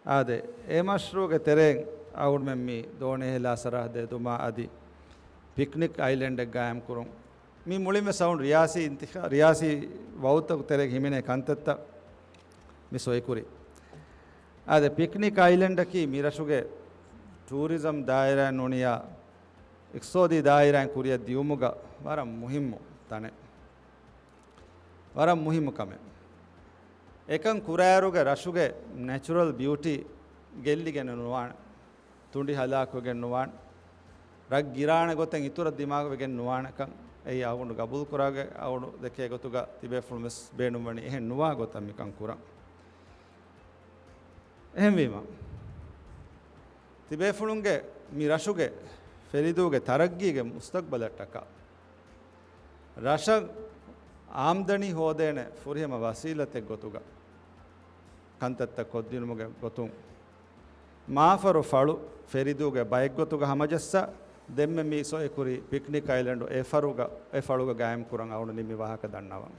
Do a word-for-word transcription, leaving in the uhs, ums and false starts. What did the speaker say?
އާދެ، އެ މަޝްރޫޢުގެ ތެރެއިން އަޅުގަނޑުމެން މި ދޯނި އެހިލާ ސަރަހައްދެއް ދުމާ އަދި ޕިކްނިކް އައިލެންޑެއް ގާއިމް ކުރުން. މި މުޅިންވެސް އަޅުގަނޑު ރިޔާސީ އިންތިޚާ-، ރިޔާސީ ވައުދުތަކުގެ ތެރޭގަ ހިމެނޭ ކަންތައްތައް މި ސޮއިކުރީ. އާދެ، ޕިކްނިކް އައިލެންޑަކީ މި ރަށުގެ ޓޫރިޒަމް ދާއިރާއިން ނޫނިއްޔާ އިޤްތިޞާދީ ދާއިރާއިން ކުރިއަށް ދިޔުމުގަ ވަރަށް މުހިއްމު ތަނެއް. ވަރަށް މުހިއްމު ކަމެއް. އެކަން ކުރާއިރުގެ ރަށުގެ ނެޗުރަލް ބިއުޓީ ގެއްލިގެން ނުވާނެ. ތުނޑި ހަލާކުވެގެން ނުވާނެ. ރަށް ގިރާނެ ގޮތެއް އިތުރަށް ދިމާވެގެން ނުވާނެކަން އެއީ އަޅުގަނޑު ގަބޫލު ކުރާގޮތް އަޅުގަނޑު ދެކޭ ގޮތުގަ ތިބޭފުޅުން ވެސް ބޭނުންވަނީ އެހެން ނުވާ ގޮތަށް މިކަން ކުރަން. އެހެންވީމަ، ތިބޭފުޅުންގެ މި ރަށުގެ ފެރިދޫގެ ތަރައްގީގެ މުސްތަޤްބަލަށްޓަކާ، ރަށަށް އާމްދަނީ ހޯދޭނެ ފުރިހަމަ ވަސީލަތެއް ގޮތުގަ ކަންތައްތައް ކޮށްދިނުމުގެ ގޮތުން، މާފަރު ފަޅު ފެރިދޫގެ ބައެއްގޮތުގަ ހަމަޖައްސާ، ދެންމެ މި ސޮއިކުރި ޕިކްނިކް އައިލެންޑު އެ ފަރުގަ-، އެ ފަޅުގަ ގާއިމް ކުރަން އަޅުގަނޑު ނިންމި ވާހަކަ ދަންނަވަން.